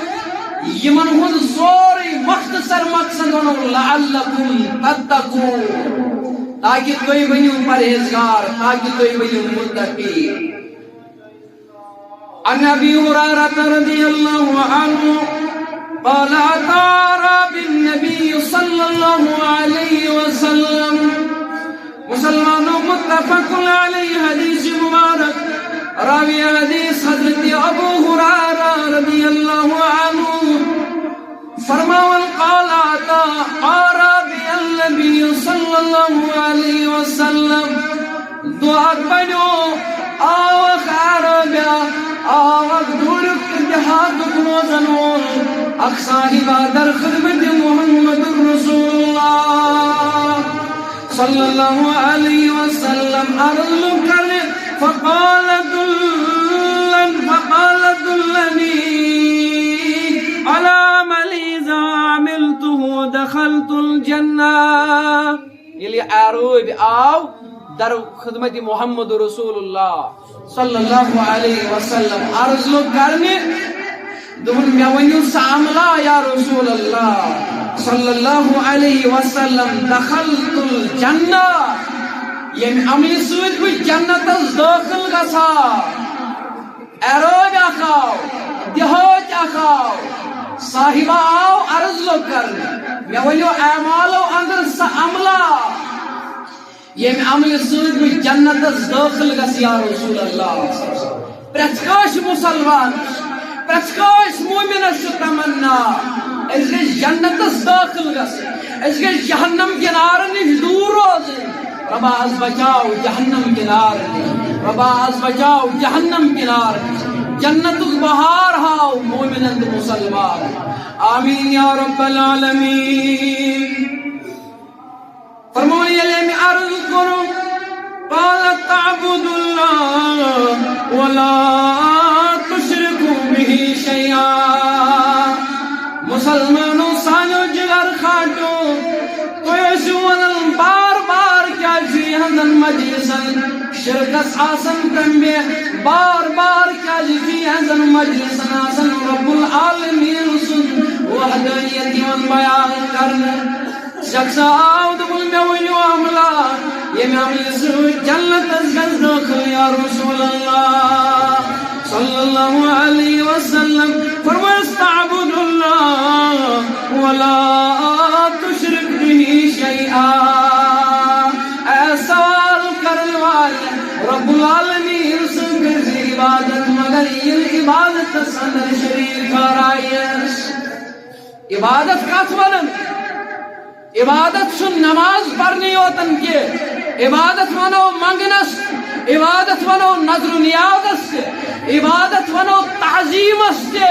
یِمن ہُنٛد سورُے مختصر مقصد ونو، لعلکم تتقون، تاکہ تُہۍ بٔنِو پرہیزگار، تاکہ تُہۍ بٔنِو متقی۔ عن أبي هريرة رضي الله عنه قال: أتى أعرابي النبي صلى الله عليه وسلم۔ مسلمانو، متفق علیہ حدیث مبارک، راوی حدیث حضرت ابو ہریرہ رضی اللہ عنہ فرماوان، قال، أتى أعرابي النبي صلى الله عليه وسلم۔ دۄہ اکھ بنیو، آو اکھ اعرابیا، آو اکھ دوٗریُک تہٕ دیہاتُک روزن وول، اکھ صاحبہ در خدمت محمد رسول اللہ صلی اللہ علیہ وسلم عرض لوٚگ کرنہِ، فقال دلن، فقال دلني على عمل إذا عملته دخلت الجنة۔ ییٚلہِ یہِ اعرٲبۍ آو در خدمت محمد رسول اللہ صلی اللہ علیہ وسلم، عرض لوٚگ کرنہِ، دوٚپُن، مےٚ ؤنِو سا عملہ یا رسول اللہ صلی اللہ علیہ وسلم، دخلت الجنہ، ییٚمہِ عملہِ سۭتۍ بہٕ جنتس دٲخل گژھا۔ اعرابۍ اکھ آو، دیہٲتۍ اکھ آو، صاحبہ آو عرض لوٚگ کرنہِ، مےٚ ؤنِو اعمالو اندر سا عملہ، ییٚمہِ عملہِ سۭتۍ بہٕ جنتس دٲخل گژھٕ یا رسول اللہ۔ پرٛٮ۪تھ کٲنٛسہِ مسلمانس، پرٛٮ۪تھ کٲنٛسہِ مومنس چھُ تمنا، أسۍ گٔژھۍ جنتس دٲخل گژھٕنۍ، أسۍ گٔژھۍ جہنم کہِ نارٕ نِش دوٗر روزٕنۍ۔ رۄبا از بچاو جہنم کہِ نارٕ نِش، رۄبا از بچاو جہنم کہِ نارٕ نِش۔ جنتُک بہار ہاو مومنن تہٕ مسلمانن۔ آمین یا رب العالمین۔ فرموو، ییٚلہِ أمۍ عرض کوٚرُن، قال تعبد الله ولا تشرك به شيئا۔ مسلمانو، سانیو جگر خاٹو، تُہۍ ٲسِو وَنان بار بار کیٛازِ چھِ یِہنٛزن مجلسن شرکس آسان تنبیہ، بار بار کیٛازِ چھِ یِہنٛزن مجلسن آسان رب العالمین سُنٛد وحدانیت یِوان بیان کرنہٕ؟ شخص آو دوٚپُن، مےٚ ؤنِو عملہ، ییٚمہِ عملہِ سۭتۍ جنتس گژھِ دٲخل یا رسول اللہ۔ صلی اللہ علیہ وسلم فرمایا، "استعبد اللہ ولا تشرک بہ شیئا۔" اے سوال کرن والے، رب العالمین سٕنٛز کٔرۍ زِ عبادت، مگر یہِ عبادتس اندر شریک ٹھہرایس۔ عبادت کتھ ونان؟ عبادت چھُ نماز پرنی یوتن کینٛہہ۔ عبادت ونو منگنس، عبادت ونو نذر و نیازس تہِ، عبادت ونو تعظیمس تہِ۔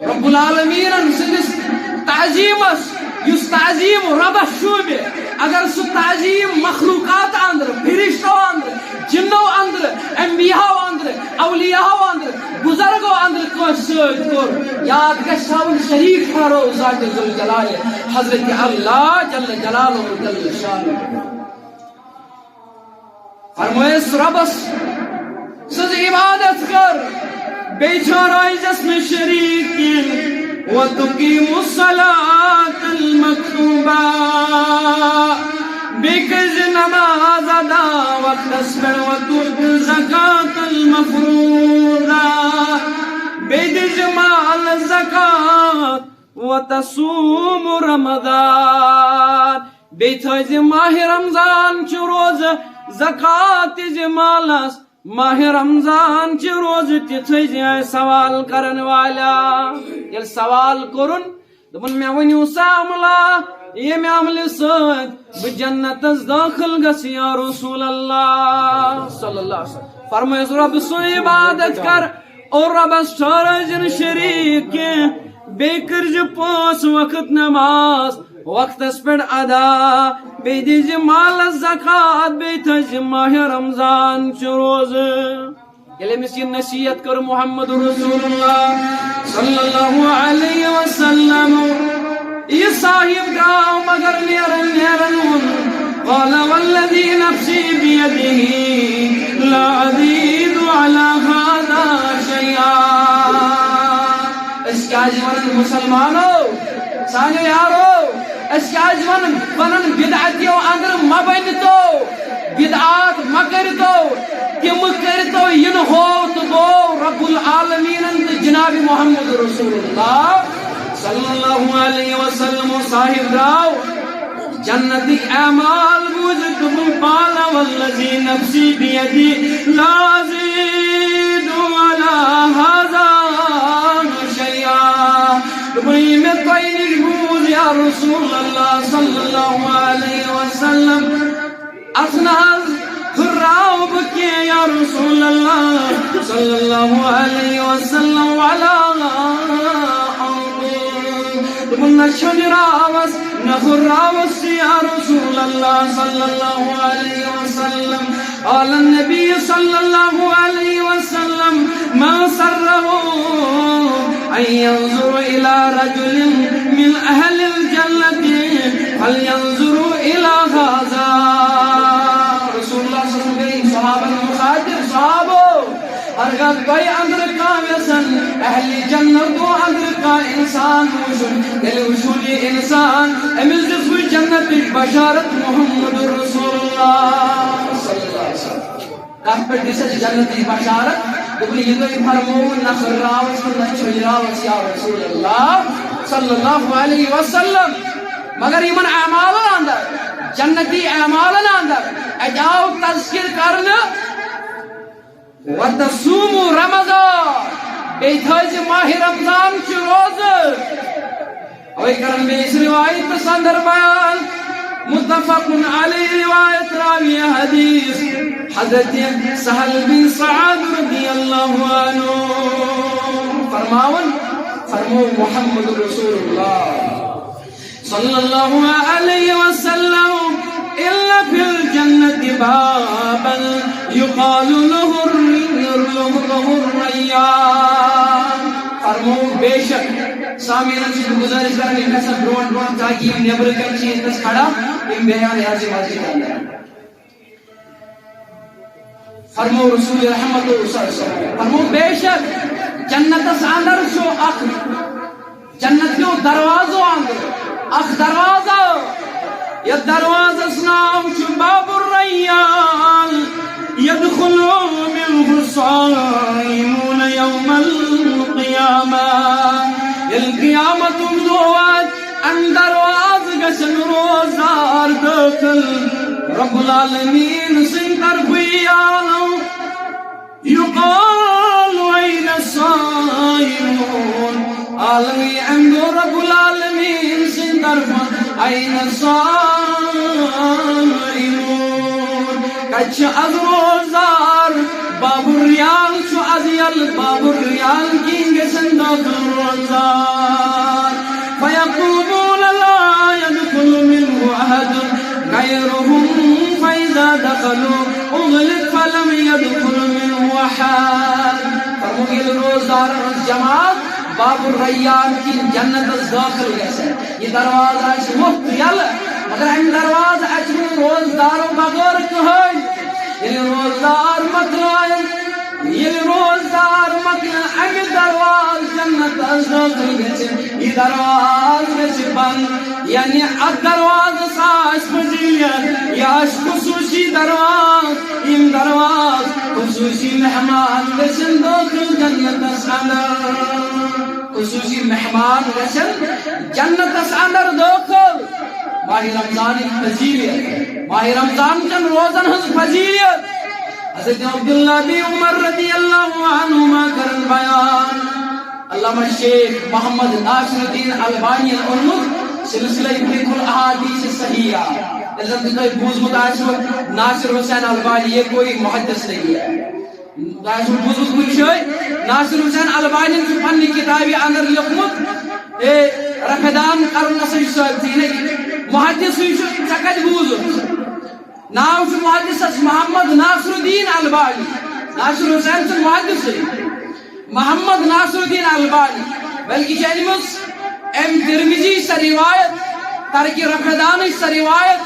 رب العالمینن سٕنٛدِس تعظیمس، یُس تعظیم ربس شوٗبہِ، اگر سُہ تعظیم مخلوقات اندر، فرشتو اندر، جنو اندر، انبیاء اندر، اولیاء اندر، بزرگو اندر کٲنٛسہِ سۭتۍ کوٚر، یاد گژھِ تھاوُن، شریٖک ٹھہرو ذات ذوالجلال حضرت اللہ جل جلالہ جل شانہ۔ فرمٲیِس رۄبس سٕنٛز عبادت کر، بیٚیہِ ٹھہرٲیزٮ۪س نہٕ شریٖک کینٛہہ۔ وَتُقِیمُ الصَّلَاةَ الْمَکْتُوبَةَ، بیٚیہِ کٔرزِ نماز ادا وقتس پٮ۪ٹھ۔ وَتُؤْتِ الزَّکَاةَ الْمَفْرُوضَةَ، بیٚیہِ دِزِ مال زکات۔ وَتَصُومُ رَمَضَانَ، بیٚیہِ تھٲیزِ ماہِ رمضان چہِ روزٕ، زکات دِزِ مالس۔ ماہِ رمضان چہِ روزٕ تہِ تھٲیزِ۔ اے سوال کرن والا، ییٚلہِ سوال کوٚرُن، دوٚپُن، "مےٚ ؤنِو سا عملہ، ییٚمہِ عملہِ سۭتۍ بہٕ جنتس دٲخل گژھٕ یا رسول اللہ؟" صلی اللہ علیہ وسلم۔ فرمٲیِس، رۄبہٕ سٕنٛز عبادت کر اور رۄبس ٹھہرٲیزِ نہٕ شریٖک کینٛہہ، بیٚیہِ کٔرزِ پانٛژھ وقت نماز وقتس پٮ۪ٹھ ادا، بیٚیہِ دِزِ مالس زکات، بیٚیہِ تھٲیزِ ماہِ رمضان چہِ روزٕ۔ ییٚلہِ أمِس یہِ نصیحت کٔر محمد رسول اللہ صلی اللہ علیہ وسلم، یہِ صاحب درٛاو مگر نیرن نیرن ووٚن، قال والذی نفسی بیدہ لا ازید علی ھذا شیئا۔ أسۍ کیٛازِ ونان مسلمانو، سانیو یارو، أسۍ کیٛازِ ون-، ونان بدعتیو اندر مہ بٔنۍتو، بدعات مہ کٔرۍتو، تِم کٔرۍتو یِنہٕ ہوو تہٕ گوٚو رب العالمینن تہٕ جناب محمد رسول اللہ صلی اللہ علیہ وسلم صاحب درٛاو۔ جنتٕکۍ اعمال بوٗزِتھ دوٚپُن، قال والذی نفسی بیدہ لا ازید علی ھذا شیئا۔ دوٚپُن، یہِ مےٚ تۄہہِ نِش بوٗز یا رسول اللہ صلی اللہ علیہ وسلم، اتھ نہ حظ ہُراو بہٕ کینٛہہ یا رسول اللہ صلی اللہ علیہ وسلم، ولا انقص۔ دوٚپُن، نہ چھٔنراوس، نہ ہُراوس یا رسول اللہ صلی اللہ علیہ وسلم۔ قال النبی صلی اللہ علیہ وسلم، من سرہ ان ينظر الى رجل من اہل الجنة فلینظر الى ھذا۔ رسول اللہ صلی اللہ علیہ وسلم گٔے صحابن مخاطب، صحابو، ہرگاہ تۄہہِ اندرٕ کانٛہہ یژھن اہل جنتو اندرٕ کانٛہہ انسان وٕچھُن، تیٚلہِ وٕچھُن یہِ انسان، أمِس دِژوٕ جنتٕچ بشارت محمد رسول اللہ صلی اللہ علیہ وسلم۔ کتھ پٮ۪ٹھ دِژ اَسہِ جنتٕچ بشارت؟ دوٚپُن، یہِ تۄہہِ فرمووُ، نہ ہُراوس تہٕ نہ چھٔنراوس یا رسول اللہ صلی اللہ علیہ وسلم۔ مگر یِمن اعمالن اندر، جنتی اعمالن اندر، اَتہِ آو تذکر کرنہٕ، وَتَصُومُ رَمَضَانَ، بیٚیہِ تھٲیزِ ماہِ رمضان چہِ روزٕ۔ اوے کرن بیٚیِس روایتس اندر بیان، متفق علیہ، روایت راوی حدیث حضرت سہل بن سعد رضی اللہ عنہ فرماون، فرمو محمد رسول اللہ صلی اللہ علیہ وسلم، ان فی الجنة بابا یقال له الر-، له الریان۔ فرمو، بے شک سامعینن چھُس بہٕ گُزٲرِش کران، یِم گژھن برونٛٹھ برونٛٹھ، تاکہِ یِم نیٚبرٕ کنہِ چھِ ییٚتنس کھڑا، یِم بیٚہن یہِ حظ یہِ مسجد اندر۔ فرمو رسول رحمت صلی اللہ علیہ وسلم، فرمو، بے شک جنتس اندر چھُ اکھ، جنت کیو دروازو اندر اکھ دروازہ، یتھ دروازس ناو چھُ باب الریان، یدخل منہ قیامتُک دۄہ واتہِ، اَمہِ دروازٕ گژھن روزدار دٲخل۔ رب العالمین سٕنٛدِ طرفہٕ یی عالم، یقال أین الصائمون۔ عالم یی اَمہِ دۄہ رب العالمین سٕنٛدِ طرفہٕ، أین الصائمون؟ کتہِ چھِ از روزدار؟ باب الریان چھُ از یلہٕ، باب الریان کِنۍ گژھن دٲخل روزدار۔ فیقولون لا یدخل منه احد غیرهم، فاذا دخلوا اغلق فلم یدخل منه احد۔ فرموو، ییٚلہِ روزدارن ہٕنٛز جماعت باب الریان کِنۍ جنتس دٲخل گژھِ، یہِ دروازٕ آسہِ ووٚتھ یلہٕ، مگر امہِ دروازٕ اژِ نہٕ روزدارو بغٲر کٕہٕنۍ۔ ییٚلہِ روزدار مۄکلایَن، ییٚلہِ روزدار مۄکلایَن، امہِ دروازٕ جنتس دٲخل گژھِ، یہِ دروازٕ گژھِ بنٛد۔ یعنی اتھ دروازس آسہِ فضیلت، یہِ آسہِ خصوصی دروازٕ۔ یِم دروازٕ خصوصی مہمان گژھن دٲخل جنتس اندر۔ خصوصی مہمان گژھن جنتس اندر دٲخل۔ ماہِ رمضانٕچ فضیلت، ماہِ رمضان چٮ۪ن روزن ہٕنٛز فضیلت۔ حضرت عبداللہ بن عمر رضی اللہ عنہما کرن بیان۔ علامہ شیخ محمد ناصر الدین البانی یَن اوٚنمُت سلسلہ فقہ الاحادیث صحیحہ۔ ییٚلہِ زن تہِ تۄہہِ بوٗزمُت آسِوٕ، ناصر حسین البانی یہ کوئی محدث نہیں ہے۔ تۄہہِ آسِوٕ بوٗزمُت کُنہِ جایہِ، ناصر حسین البانی یَن چھُ پننہِ کتابہِ اندر لیوٚکھمُت، اے، رفع دان کرُن نسا چھُ ثٲبتٕے نہٕ۔ محدثٕے چھُ، ژےٚ کتہِ بوٗزُتھ؟ ناو چھُ محدثس محمد ناصر الدین البانی۔ ناصر حسین چھُ محدثٕے۔ محمد ناصر الدین البانی، بلکہ چھِ أنمٕژ أمۍ ترمذی سۄ روایت، ترک رفع دانٕچ سۄ روایت۔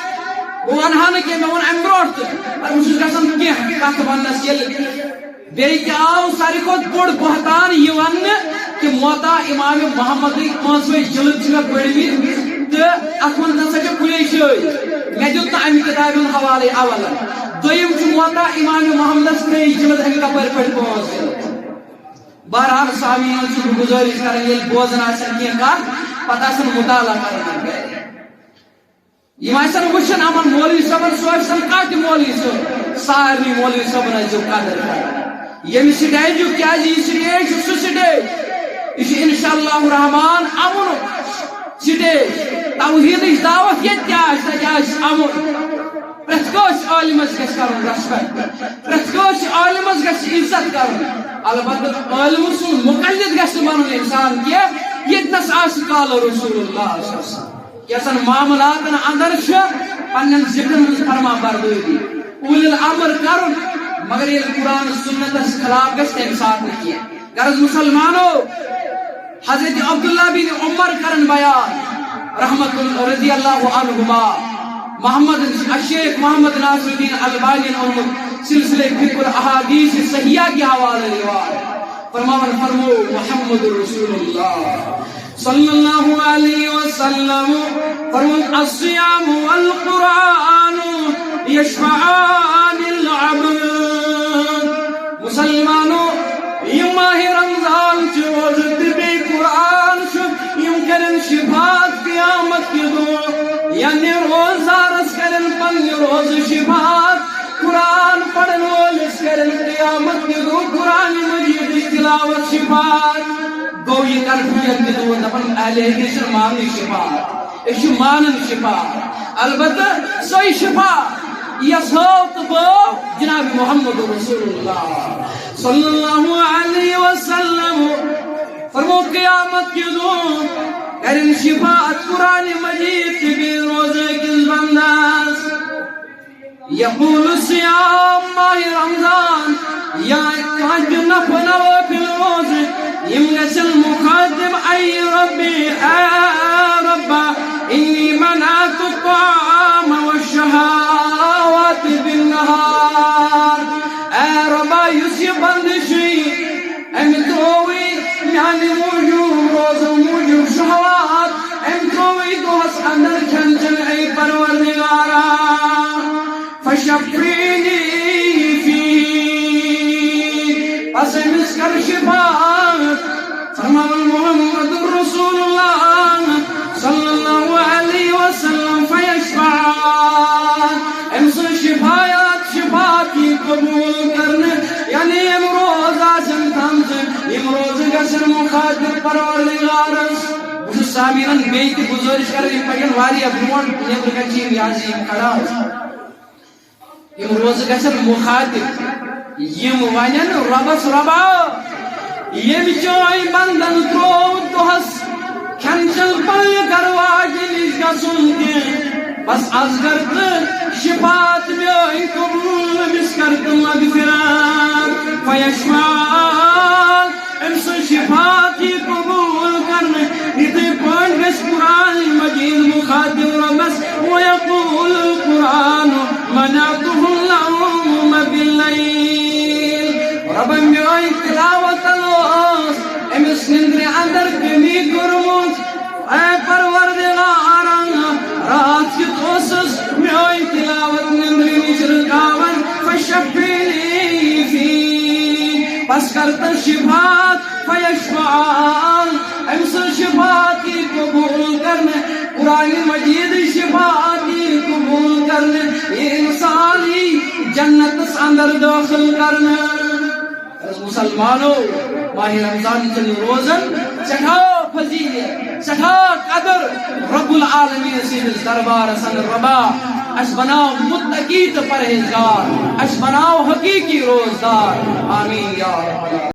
بہٕ وَنہٕ ہا نہٕ کینٛہہ، مےٚ ووٚن اَمہِ برونٛٹھ تہِ، مگر بہٕ چھُس گژھان کینٛہہ کَتھ وَننَس ییٚلہِ بیٚیہِ تہِ آو ساروی کھۄتہٕ بوٚڑ بہتان یہِ وَننہٕ کہِ موطا امام محمدٕکۍ پانٛژوَے جلد چھِ مےٚ پٔرمٕتۍ تہٕ اَتھ منٛز نہ سا چھےٚ کُنے جایہِ۔ مےٚ دیُت نہٕ اَمہِ کِتابہِ ہُنٛد حوالے اولن۔ دوٚیِم چھُ موطا امام محمدس ترٛیٚیہِ جلد، أمۍ کَپٲرۍ پٔرۍ پانٛژھ جلد؟ بہرحال سامعیٖنن چھُس بہٕ گُزٲرِش کران، ییٚلہِ بوزان آسن کینٛہہ کتھ، پتہٕ آسن مطالعہ کران گرِ۔ یِم آسن وٕچھان یِمن مولوی صٲبن، سُہ ٲسۍ تن کانٛہہ تہِ مولوی صٲب، سارنٕے مولوی صٲبن ٲسۍزیو قدر کران۔ ییٚمہِ سٹیجُک، کیازِ یہِ سٹیج چھُ سُہ سٹیج، یہِ چھُ انشاء اللہ الرحمان امنُک سٹیج۔ توحیدٕچ دعوت ییٚتہِ تہِ آسہِ، تتہِ آسہِ امُن۔ پرٛٮ۪تھ کٲنٛسہِ عٲلمس گژھِ کرُن respect، پرٛٮ۪تھ کٲنٛسہِ عٲلمس گژھِ عزت کرُن۔ البتہٕ عٲلمہٕ سُنٛد مقلد گژھِ نہٕ بنُن انسان کینٛہہ، ییٚتہِ نس آسہِ قال رسول اللہ صلی اللہ علیہ وسلم۔ کینٛژن معاملاتن اندر چھِ پننٮ۪ن ذِکرن ہٕنٛز فرما بردٲری، اولی الامر کرُن، مگر ییٚلہِ قرآن سنتس خلاف گژھِ، تمہِ ساتہٕ نہٕ کینٛہہ۔ غرض مسلمانو، حضرت عبداللہ بن عمر کرن بیان رحمت اللہ رضی اللہ عنہما، محمد، الشیخ محمد ناصر الدین البانی یَن اوٚنمُت سلسلہ فقہ الاحادیث صحیحہ کے حوالے روایت۔ فرماوان فرمو محمد رسول اللہ صلی اللہ علیہ وسلم، فرمون الصیام والقرآن یشفعان العبد۔ مسلمانو، یہِ ماہِ رمضان چھُ روزٕ تہٕ بیٚیہِ قرآن چھُ، یِم کَرن شفاعت قیامت کہِ دۄہ۔ یعنی روزدارس کَرن پننہِ روزٕ شفاعت، قرآن پرن وٲلِس کَرن قیامت کہِ دۄہ قرآن مجیدٕچ تلاوت شفاعت۔ گوٚو یہِ کَرٕ بہٕ ییٚمہِ دۄہ دَپان اہل حدیث چھِنہٕ ماننٕے شفاعت، أسۍ چھِ مانان شفاعت، البتہ سۄے شفاعت یۄس ہٲو تہٕ بٲو جناب محمد رسول اللہ صلی اللہ علیہ وسلم۔ فرمو قیامت کہِ دۄہ کَرن شفاعت قرآن مجید تہٕ بیٚیہِ روزٕ أکِس بندس۔ یقول الصیام، ماہِ رمضان یا کانٛہہ تہِ نفع نوافل روزٕ، یِم گژھن مخاطب، اے ربی، اے ربا، انی منعت الطعام والشہوات بالنہار۔ اے ربا، یُس یہِ بندٕ چھُے، أمۍ ترٛووٕے میانہِ موٗجوٗب، روزو موٗجوٗب شہوات، أمۍ ترٛووٕے دۄہس اندر کھٮ۪ن چٮ۪ن، اے پروردگارا، فشفینی فی، پس أمِس کر شفاعت۔ فرماوان محمد رسول اللہ صلی اللہ علیہ وسلم فیشفعان، أمۍ سٕنٛز شفاعت، شفاعت یی قبول کرنہٕ، یعنی یِم روزٕ آسن تھٲمژٕ، یِم روزٕ گژھن مخاطب پروردگارس۔ بہٕ چھُس سامعیٖنن بیٚیہِ تہِ گُزٲرِش کران، یِم پکن واریاہ برونٛٹھ، نیٚبرٕ کنہِ چھِ یِم یہِ حظ یِم کھڑا حظ۔ یِم روزٕ گژھن مخاطب، یِم ونن رۄبس، رۄبا، ییٚمہِ جایہِ بندن تروو دۄہس کھٮ۪ن چٮ۪ن پننہِ گرٕ واجہِ نِش گژھُن کینٛہہ، بس از کر تہٕ شفاعت میٲنۍ قبول، أمِس کر تہٕ مغفرت۔ فیشفعان، أمۍ سٕنٛز شفاعت یی قبول کرنہٕ۔ یِتھے پٲٹھۍ گژھِ قرآن مجید مخاطب رۄبس، ویقول القرآن منعته النوم باللیل۔ رۄبہ میٲنۍ تلاوت ٲس أمِس نندرِ اندر کمی کٔرمٕژ۔ اے پروردگارا، راتھ کیُتھ اوسُس میٲنۍ تلاوت نندرِ نِش رُکاوان، فشفعنی فی، پس کر تہٕ شفاعت، فیشفعان، أمۍ سٕنٛز شفاعت یی قبول کرنہٕ، قرآن مجید شفاعت یی قبول کرنہٕ، یہِ انسان یی جنتس اندر دٲخل کرنہٕ۔ عزیز مسلمانو، ماہ رمضان چن روزن سٮ۪ٹھاہ فضیلت، سٮ۪ٹھاہ قدر رب العالمین سٕنٛدِس دربارس اندر۔ رۄبا، اسہِ بناو متقی تہٕ پرہیزگار، اسہِ بناو حقیقی روزدار۔ آمین یا رب العالمین۔